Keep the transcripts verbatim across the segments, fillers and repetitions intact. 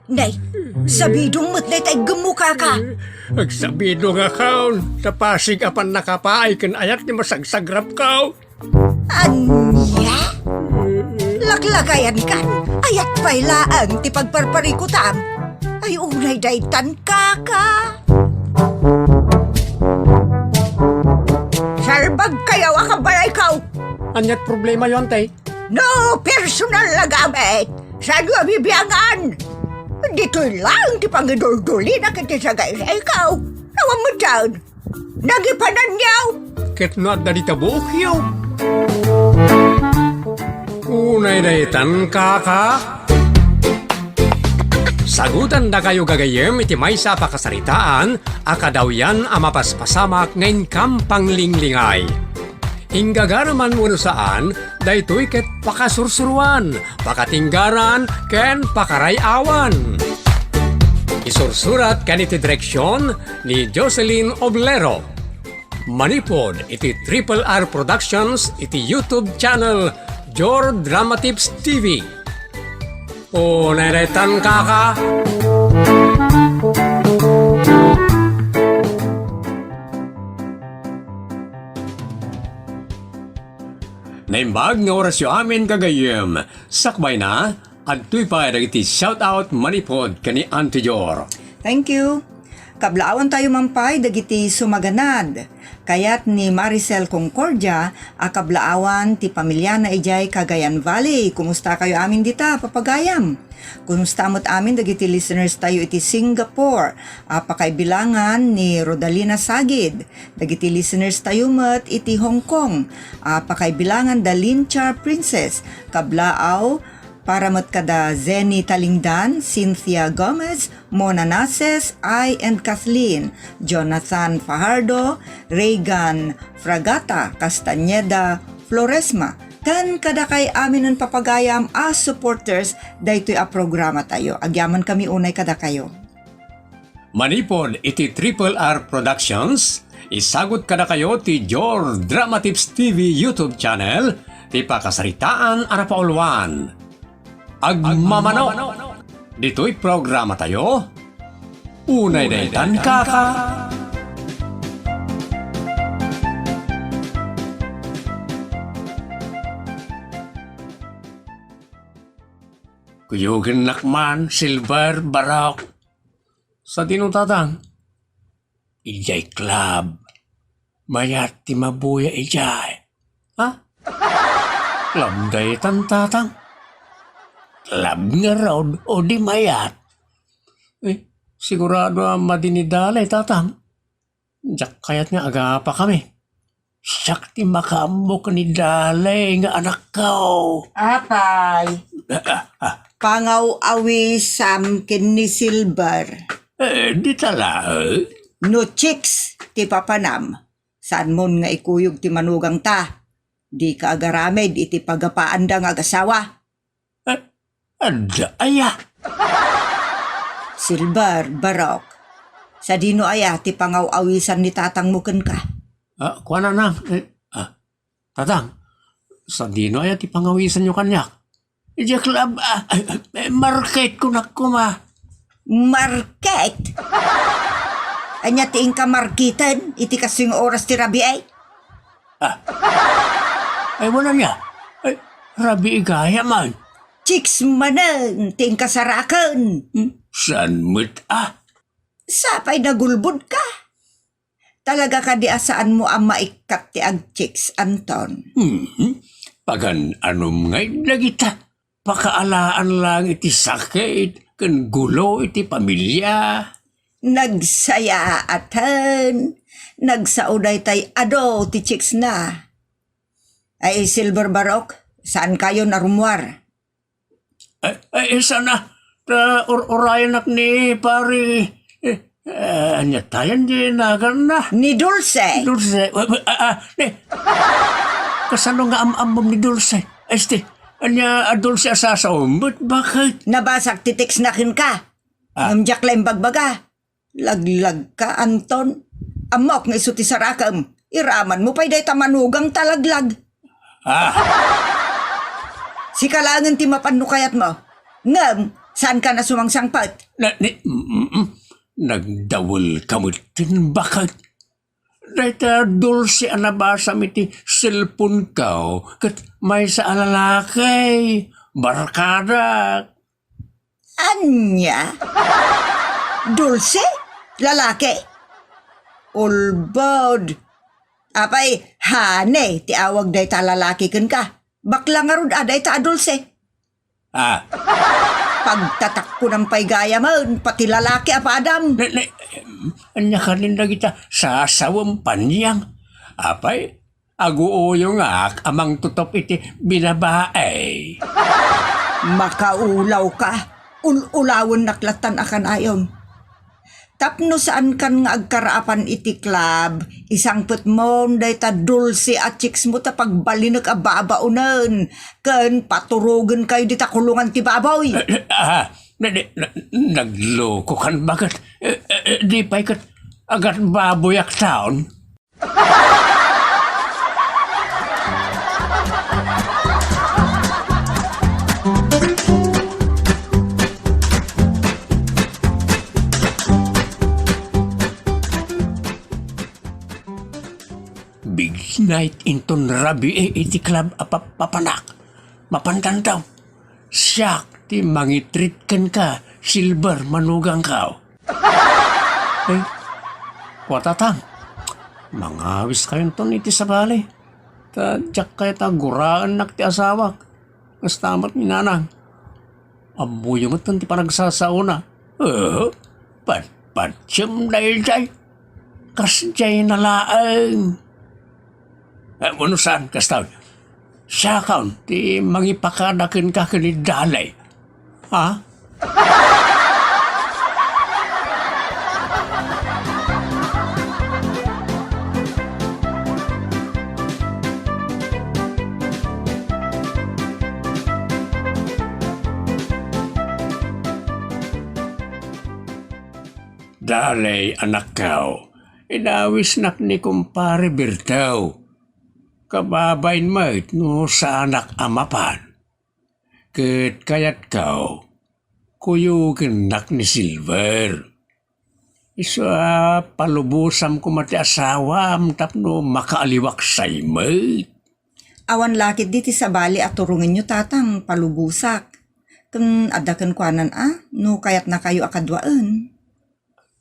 Nay, sabidong met dayta iggemmo, kaka. Agsabidongakon, ta pasig a pannakapaay ken ayat ti masagsagrapko. Ania? Laklakayankan, ayat pay laeng ti pagparparikutam. Ay, unay daytan, kaka. Salbagkayo a kabalayko. Aniat problemayo, ante? No personal a gamit, saanyo a bibiangan? Ditoy laeng ti pangiduldulina ket ti sagaysayko. Awan met daan. Nagipananyo! Ket no adda dita buokyo. Unay daytan, kaka. Sagutandakayo gagayyem iti maysa a pakasaritaan a kadawyan a mapaspasamak nga inkam panglinglingay. Inggagaraman wenno saan, daytoy ket pakasursuroan, pakatinggaran, ken pakaray-awan. Isursurat ken iti direksion ni Jocelyn Oblero. Manipud iti Triple R Productions iti YouTube channel Jor Dramatips T V. O, nairetan, kaka. Naimbag nga orasyo amin, gagayyem. Sakbayna, adtoy pay dagiti shout out manipud ken ni Auntie Jor. Thank you. Kablaawan tayo man pay dagiti sumaganad. Kayat ni Maricel Concordia a kablaawan ti pamiliana idiay Cagayan Valley. Kumusta kayo amin dita, papagayam? Kumusta met amin dagiti listeners tayo iti Singapore a pakaibilangan ni Rodalina Sagid? Dagiti listeners tayo met iti Hong Kong a pakaibilangan da Linchar Princess, kablaaw, para met kada Zenny Talingdan, Cynthia Gomez, Mona Naces, I and Kathleen, Jonathan Fajardo, Reagan Fragata, Castañeda Floresma, ken kadakay aminen papagayam a supporters daytoy a programa tayo. Agyamankami unay kadakayo. Manipud iti Triple R Productions, isagut kadakayo ti Jor Dramatips T V YouTube channel ti pakasaritaan a napauluan. Agmamano ditoy programa tayo, unay daytan, kaka. Kuyogennak man, Silver, Barok. Sadino, Tatang? Idiay club. Mayat ti mabuya idiay. Ha? Club daytan, Tatang? Club ngarud o di mayat? Eh, sigurado a madi ni Dalay, Tatang. Diak kayat nga agapakami. Siak ti makaammo ken ni Dalay nga anakko. Apay, pangaw-awisam ken ni Silver. Eh, dita laeng. No chicks ti papanam, saanmon nga ikuyog ti manugangta. Dika agaramid iti pagapaanda nga agasawa. Eh, adda aya? Silver, Barok. Sadino aya ti pangaw-awisan ni tatangmo kenka? Ah, kuana, Nang. Eh, ah, Tatang, sadino aya ti pangawisanyo kaniak? Idiay club, ah, eh, market kunak koma. Market? Ania ti inka marketen iti kastoy nga oras ti rabii? Ah. Ay, wala niya. Ay, rabii gayam. Chicks manen ti inka saraken. Hmm? Saan met, ah? Sapay nagulbod ka. Talaga kadi a saanmo a maikkat ti agchicks, Anton? Hmm. Pagan-anom ngay dagita. Pakaalaan lang iti sakit ken gulo iti pamilia. Nagsayaaten, nagsao daytay adu ti chicksna. Ay, Silver Barok, saan kayo narumuar? Ay, ay, sana, ta ur-urayanak ni pari, eh, eh, ania tayan di naganna? Ni Dulce. Dulce. Wa-, wa-, ah, ah, ni, kasano nga am-ammom ni Dulce? Este, ania a Dulce a sasaom? Ba't bakit? Nabasak ti text na kenka. Ah. Ngem diak la imbagbaga. Laglagka, Anton. Ammok nga isu ti sarakem. Iramanmo pay dayta manugangta laglag. Ah. Sika laengen ti mapan no kayatmo. Ngem, Saankan a sumangsangpet? Na, ni, mm, mm. Nagdawelka met ti baket. Dayta dulce a nabasam iti cellphone-ko ket maysa a lalaki, barkadak. Ania? Dulce? Lalaki? Ulbod. Apay, honey ti awag dayta a lalaki kenka. Bakla ngarud a dayta a dulce. Ah. Pagtatakkunan pay gayamen, pati lalaki a padam. Ne, ne, em, ania kanin dagita sasawem, Panyang? Apay, aguuyongak a mangtutop iti binabae. Makaulaw ka. Ul-ulawennak lattan a kanayom. Tapno saankan nga agkaraapan iti club, isangpetmon dayta dulce a chicks mo ta pagbalinek a babaonen, ken paturogenkayo dita kulongan ti baboy. Eh, eh, ah, na, na, na, naglokokan baket. Eh, eh, eh, di pay ket agatbaboyak taon. Big night inton rabii iti club a pap-, papanak. Mapandan daw. Siak ti mangitrit kenka, Silver, manugangko. Eh, kua tatang, mangawiskayonton iti sabali. Ta diak kayat a guraennak ti asawak. Kasta met ni nanang. Ammoyo met ti panagsasaona. Eh, pat-, patiem daydiay. Kasdiay na laeng. Eh, wenno saan, kasta. Siakon ti mangipakada kenka ken ni Dalay. Ha? Dalay, anakko, inawisnak ni Kumpare Bertaw. Kababain met no saanak a mapan. Ket kayatko, kuyogennak ni Silver. Isu a palubosam koma ti asawam tapno makaaliwak say met. Awan la ketdi ti sabali a turongenyo, tatang, palubosak. Ken adda kenkuanan a, no kayatnakayo a kaduaen.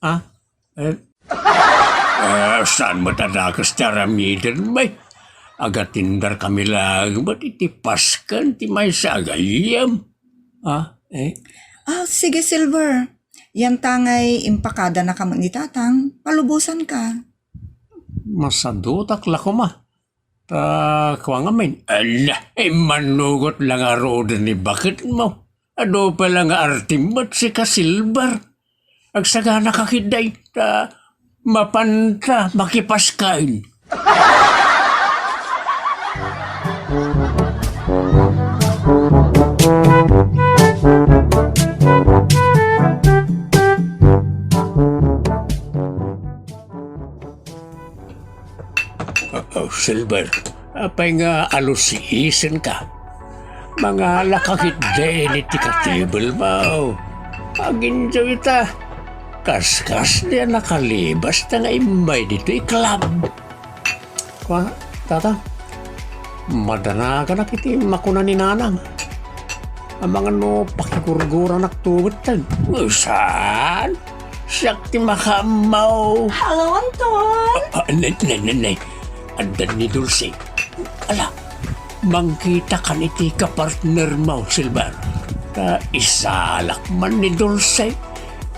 Ah? Eh? Eh, saan met a dakes ti aramiden, bay? Agatindarkami laeng met iti pasken ti maysa a gayyem. Ah, eh? Ah, sige, Silver. Yantangay impakadanaka met ni tatang, palubosanka. Masadutak la koma. Ta, kua ngamin, ala, immanugot la ngaruden ni baketmo. Adu pay la nga artim met sika, Silver. Agsaganaka ketdi, ta mapanta makipasken. Oh, Silver, apay nga alusiisenka? Mangalaka ketdin iti katibelmo. Aginjo ita. Kaskasdi a nakalibas ta nga immay ditoy club. Kua, tata, madanaganak iti makuna ni nanang. Amangan no pakigurguranakto metten. Saan? Siak ti makaammo. Hello, Anton! Ah, ah, ne, ne, ne, ne. Adda ni Dulce. Ala, mangkitakan iti kapartnermo, Silver. Ta isalak man ni Dulce.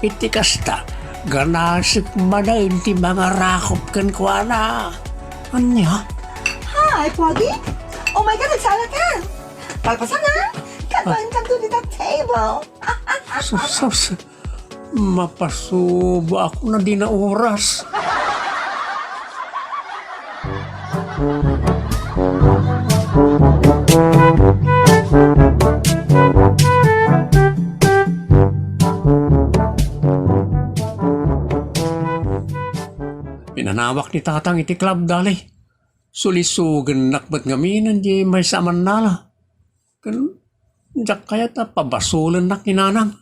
Iti kasta, ganasek manen ti mangarakop kenkuana. Ania? Hi, Pogi! Oh my God, nagsalak ka! Palpasan, ha? Kaduaenkanto dita table. Sus, sus. Mapasubo ako na di na oras. Pinanawak ni Tatang iti club, Dali. Sulisogennak met ngamin di maysa a mannala. Ken diak kayat a pabasolennak ni Nanang.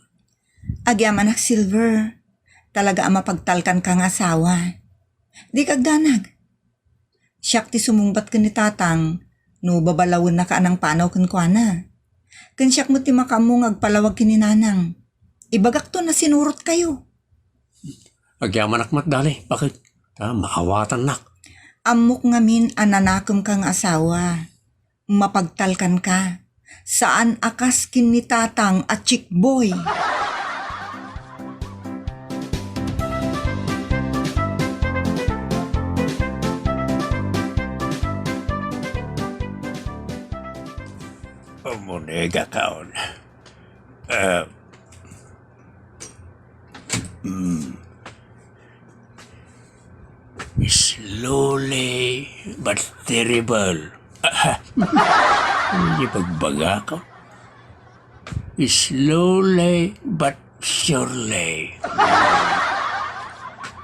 Agyamanak, Silver. Talaga a mapagtalkanka nga asawa. Dika agdanag. Siak ti sumungbat ken ni Tatang no babalawennaka a nangpanaw kenkuana. Ken siak met ti makaammo nga agpalawag ken ni Nanang. Ibagakto no sinurotkayo. Agyamanak met, Dali, baket ta maawatannak. Ammok ngamin a nanakemka nga asawa. Mapagtalkanka. Saan a kas ken ni Tatang a chick boy. Umunega kaon. Eh, mm. Slowly but terrible. Ah, di pagbagak. Slowly but surely.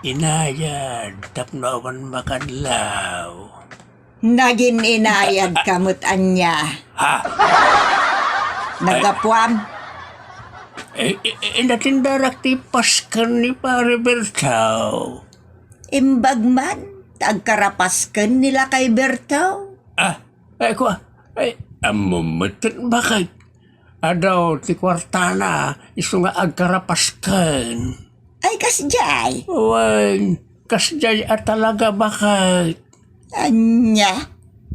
Inayad tapno awan makadlaw. Nagin-inayadka met ania. Ha? Naggapuam? Eh, eh, eh, natindarak ti pasken ni Pare Bertaw. Imbag man, ta agkarapasken ni Lakay Bertaw. Ah, eh, kua, eh, ammom met ket baket. Adu ti kuartana, isu nga agkarapasken. Ay, kasdiay? Wen, kasdiay a talaga, baket. Ania?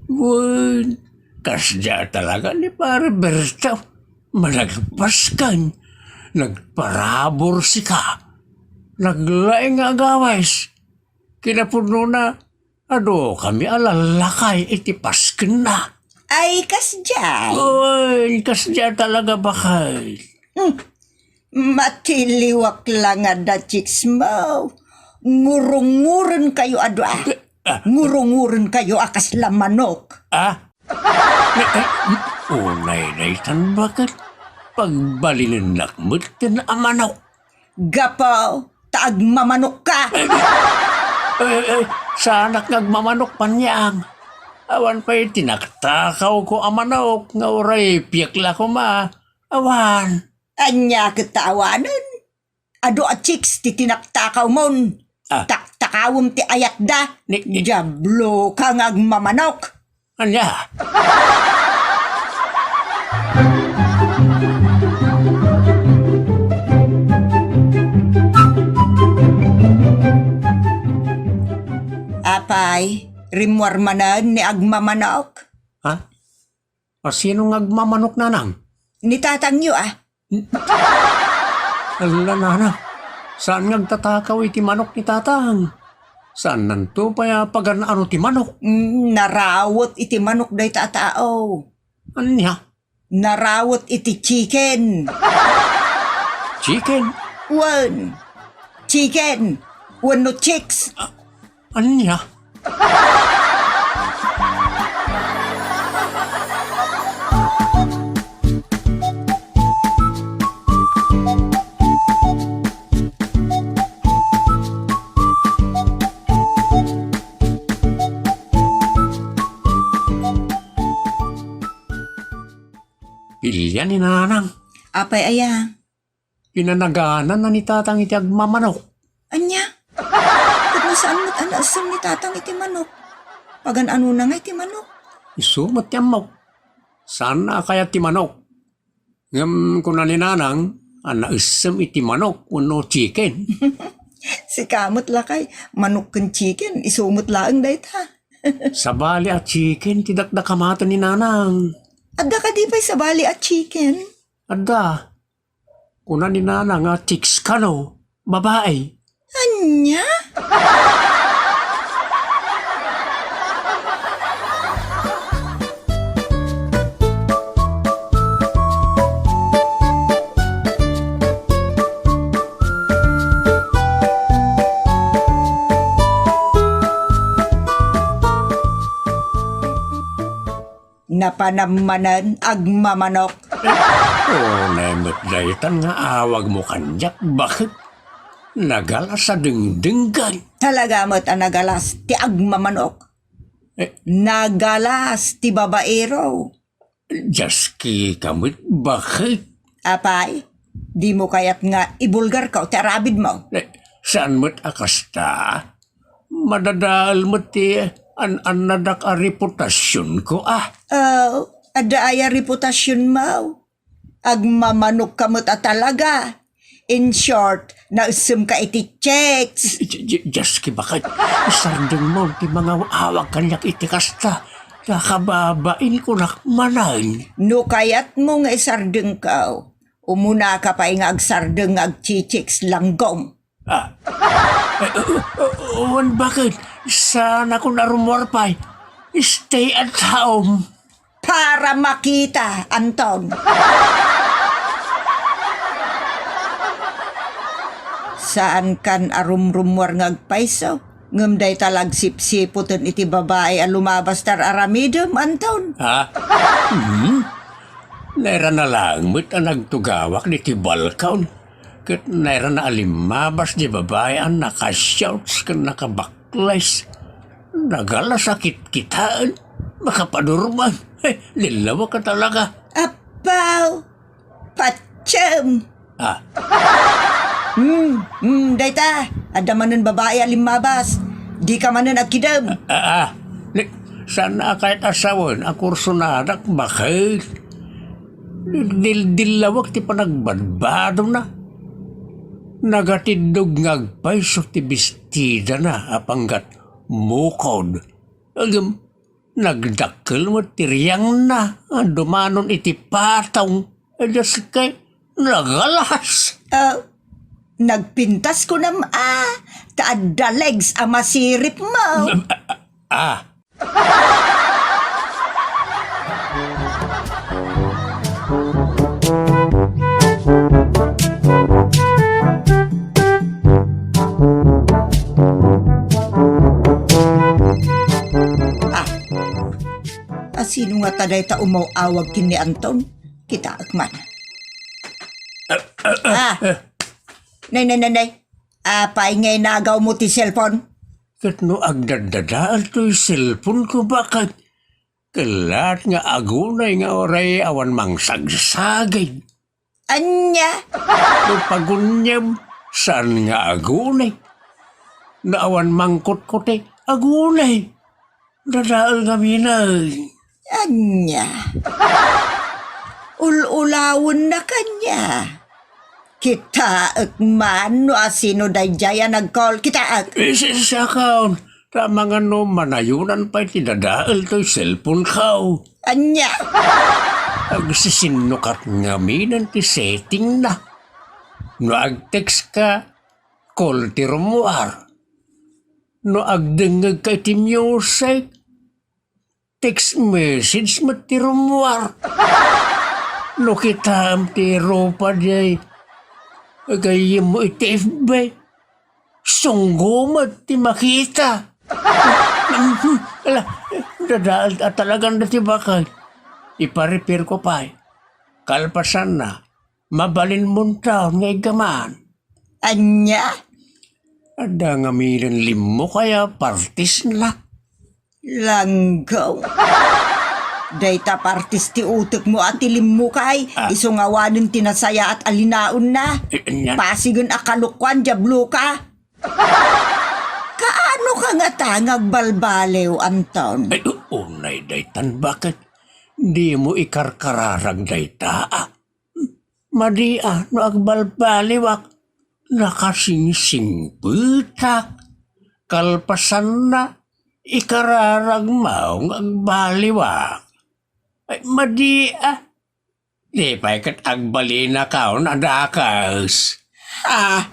Wen, kasdiay a talaga ni Pare Berto. Managpasken, nagparabur sika. Naglaing nga agawis. Kinapudnona, adu kami a lallakay iti paskenna. Ay, kasdiay? Oy, kasdiay talaga, baket. Hmm. Matiliwak la nga da chicks mo. Ngurunguren kayo adu a. Ah. Ngurunguren kayo a kasla manok. Ah? Eh, eh, unay daytan, baket. Pagbalinennak met ken a manok. Gapu ta agmamanokka. Eh, eh, eh, saanak nga agmamanok, Panyang. Awan pay tinaktakawko a manok nga uray piek la koma. Awan. Ania ket ta awanen? Adu a chicks ti tinaktakawmon. Ah. Taktakawem ti ayatda. Ni, ni Diabloka nga agmamanok. Ania? Apay, rimmuar manen ni agmamanok? Ha? A, sino nga agmamanok, nanang? Ni tatangyo, a. Ala, nanang, saan nga agtatakaw iti manok ni tatang? Saannanto pay a pagan-ano ti manok? Mm, narawet iti manok dayta a tao. Ania? Narawet iti chicken. Chicken? Wen. Chicken. Wenno chicks. A-, ania? Pilian ni nanang. Apay aya? Pinanagananna ni tatang iti agmamanok. Ania? Ket no saan met a naessem ni tatang iti manok? Pagan-anona nga iti manok? Isu met ti ammok. Saanna a kayat ti manok. Ngem kuna ni nanang a naessem iti manok wenno chicken. Sika met lakay, manok ken chicken, isu met laeng dayta. Sabali a chicken ti dakdakamaten ni nanang. Adda kadi pay sabali a chicken? Adda. Kuna ni nanang a chicks kano, babai. Ania? Napanam manen agmamanok. Unay met daytan nga awagmo kaniak, baket. Nagalas a dengdenggen. Talaga met a nagalas ti agmamanok. Eh. Nagalas ti babaero. Diaskika met, baket. Apay, Dimo kayat nga ibulgarko ti aramidmo? Eh, saan met a kasta? Madadael met ti an-annadak a reputasionko, ah. Oh, adda aya reputasionmo? Agmamanokka met a talaga. In short, naessemka iti chicks. J-, j-, Jaski, baket. Isardengmo ti mangaw-awag kaniak iti kasta. Nakababain kunak manen. No kayatmo nga isardengko, umunaka pay nga agsardeng nga agchichicks, Langgong. Ah. Eh, uh, uh, uh, wen, baket? Saanakon a rummuar pay. Stay at home. Para makita, Anton. Saankan a rumrummuar nga agpayso, ngem dayta la agsipsipoten iti babai a lumabas ti ar-aramidem, Anton. Ha? Hmm? Nairana laeng met a nagtugawak ditoy balkon, ket nairana a limmabas ti babai a naka-shorts ken nakabakles. Nagalas a kitkitaen, makapadurman. He, lillawak a talaga. Apaw! Patiem! Ah. Hmm, hmm, dayta, adda manen babai a limmabas. Dika manen agkidem. Ah, ah. Ni, saan a kayat a sawen a kursonadak, baket? Dil-, dillawak ti panagbadbadona. Nagatiddog nga agpayso ti bestidana a panggat mukod. Ngem, nagdakkel met ti riangna a dumanon iti patong. Dios kay, nagalas. Ah, nagpintas kunam a, ta adda legs a masiripmo. Ah, ah, ah. Ah, a sino ngata dayta umaw-awag ken ni Anton? Kitaek man. Ah, ah, ah, ah. Nay, nay, nay, nay. Apay nga inagawmo ti cellphone? Ket no agdaddadael toy cellphoneko, baket, kellat nga agunay nga uray awan mangsagsagid. Ania? No paguniam, saan nga agunay? No awan mangkutkuti, agunay. Dadael ngamin. Ania? Ul-ulawennak ania? Kitaek man no asino daydiay a nag-call. Kitaek. Eh, si-, siakon. Ta amangan no manayonan pay ti dadael toy cellphoneko. Ania? Agsisinnukat ngamin ti settingna. No agtextka, call ti rummuar. No agdengngegka iti music, text message met ti rummuar. No kitaem ti rupa diay gayyemmo iti F B, sunggo met ti makita. Ala, dadael a talagan dayta, baket. Ipa-repairko pay. Kalpasanna, mabalinmonto nga iggaman. Ania? Adda ngamin limmukay a partisna. Langgong. Dayta partis ti utekmo a ti limmukay, ah, isu nga awanen ti nasayaat a linaonna. Eh, ania? Pasigen a kalokuan, diabloka. Kaano ka ngata nga agbalbaliw, Anton? Ay, u-, unay daytan, baket? Dimo ikarkararag dayta, ah. Madi a no agbalbaliwak, nakasingsingpetak. Kalpasanna, ikararagmo nga agbaliwak. Ay, madi a. Di pay ket agbalinakaon a dakes. Ah!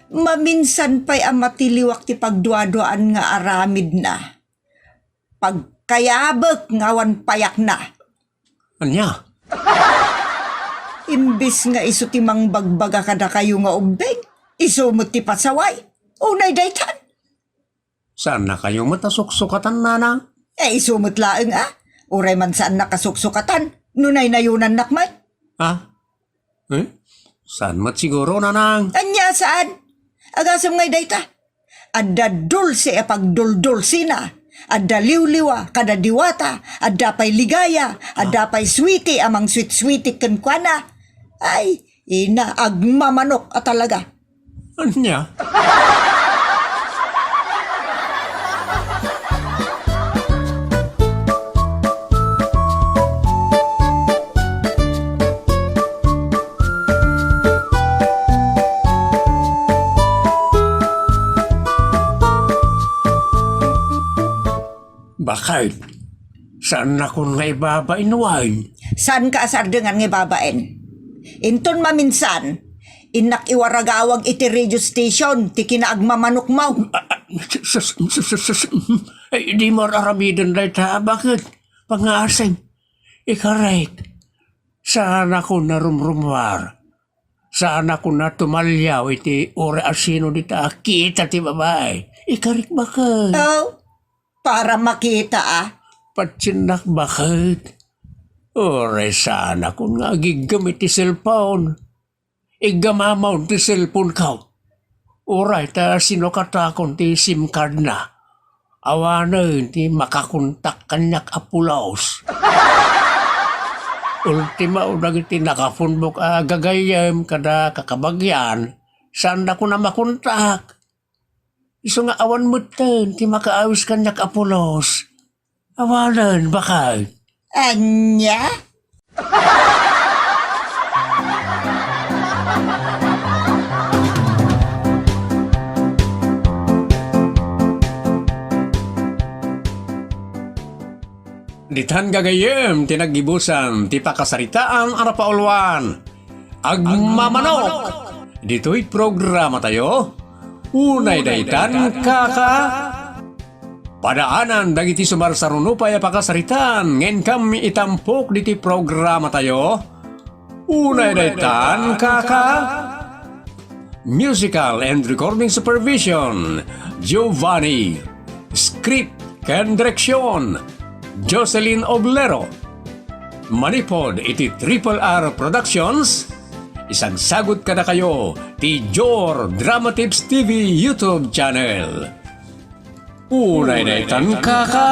Maminsan pay a matiliwak ti pagduaduaan nga aramidna. Pagkayabek nga awan payakna. Ania? Imbes nga isu ti mangbagbaga kadakayo nga ubbing, isu met ti pasaway. Unay daytan. Saannakayo met a suksukatan, nanang? Eh, isu met laeng, a. Uray man saannak a suksukatan. No naynayonannak met. Ha? Eh? Saan met siguro, Nanang? Ania saan? Agasem ngay dayta. Adda dulse a pagduldulsina. Adda liwliwa kada diwata. Adda pay ligaya. Adda pay suwiti a mangsweet-suwiti kenkuana. Ay, ina, agmamanok a talaga. Ania? Baket, saannakon nga ibabain wen? Saanka a sardengan nga ibabain. Inton maminsan, innak iwaragawag iti radio station ti kinaagmamanokmo. Ah, ah, sus, sus, sus, sus, sus, ay, dimo ar-aramiden dayta, baket? Pangngaasem. Ikarek. Saanakon a rumrumuar. Saanakon a tumaliaw iti uray a sino dita a kita ti babai. Ikarek, baket. Oh, para makita, ah. Patsiennak, baket. Uray saanakon nga agiggem iti cellphone. Iggamamon ti cellphone-ko. Uray ta sinukatakon ti SIM card-na. Awanen ti makakontak kaniak a pulos. Ultimo dagiti nakapunbok a gagayyem kada kakabagian, saandakon a makontak. Isu nga awan metten ti makaawis kaniak a pulos. Awanen, baket. Ania? Ditan gagayyem ti naggibusan ti pakasaritaan a napauluan. Agmamanok! Ditoy programatayo, Unay Daytan, Kaka! Padaanan dagiti sumarsaruno pay a pakasaritaan nga inkami itampok ditoy programatayo, Unay Daytan, Kaka! Musical and recording supervision, Giovanni. Script ken direksyon, Jocelyn Oblero. Manipod iti Triple R Productions, isagsagut kadakayo ti Jor Drama Tips T V YouTube channel. Unay daytan, Kaka!